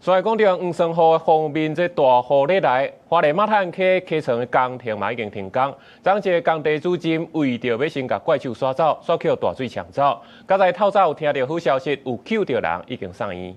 所以講著黃山河方面，這大雨咧來，花蓮馬太溪溪床的工程嘛已經停工。昨昏一個工地主任為著欲先共怪手徙走，煞予大水沖走。佳哉透早有聽著好消息，有救著人已經送院。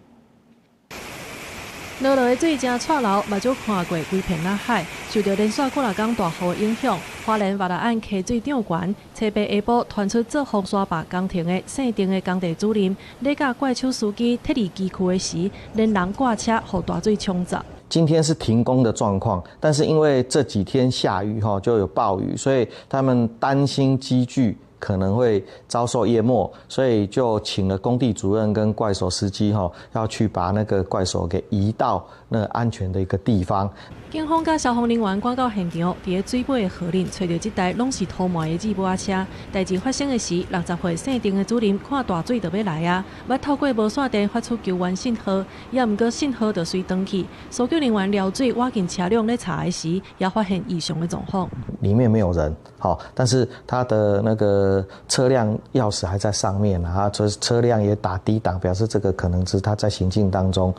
落落的水誠掣流，目睭看過規片仔海。受著連續幾若工大雨影響，花蓮襪仔岸溪水漲懸，初八下晡傳出做風沙壩工程的姓丁的工地主任，咧佮怪手司機撤離機具的時，連人掛車予大水沖走。今天是停工的狀況，但是因為這幾天下雨哈，就有暴雨，所以他們擔心機具可能會遭受淹沒，所以就請了工地主任跟怪手司機哈，要去把那個怪手給移到那個安全的一個地方。警方佮消防人員趕到現場，佇咧水尾的河裡揣著這台攏是塗糜的子母車。代誌發生的時，60歲姓丁的主任看大水就欲來啊，欲透過無線電發出求援信號，也毋過信號就隨斷去。搜救人員撩水挖進車輛咧查的時，也發現異常的狀況。裡面沒有人，好，但是他的那個車輛鑰匙還在上面，啊，車輛也打低檔，表示這個可能是他在行進當中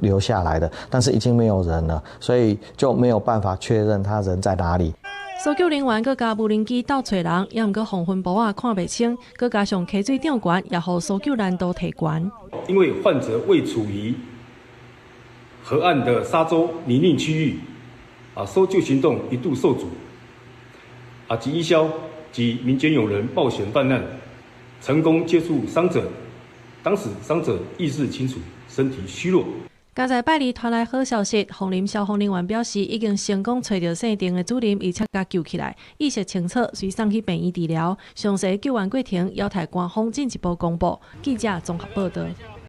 留下來的，但是已經沒有人了，所以就沒有辦法確認他人在哪裡。搜救人員閣共無人機鬥揣人，也毋過黃昏薄仔看袂清，閣加上溪水漲懸，也予搜救難度提懸。因為患者位處於河岸的沙洲泥濘區域，啊，搜救行動一度受阻，啊，及醫消及民間友人冒險犯難，成功接觸傷者，當時傷者意識清楚，身體虛弱。佳哉拜二傳來好消息，鳳林消防人員表示，已經成功揣著姓丁的主任，而且共救起來，意識清楚，隨送去病院治療。詳細救援過程，猶待官方進一步公布。記者綜合報導。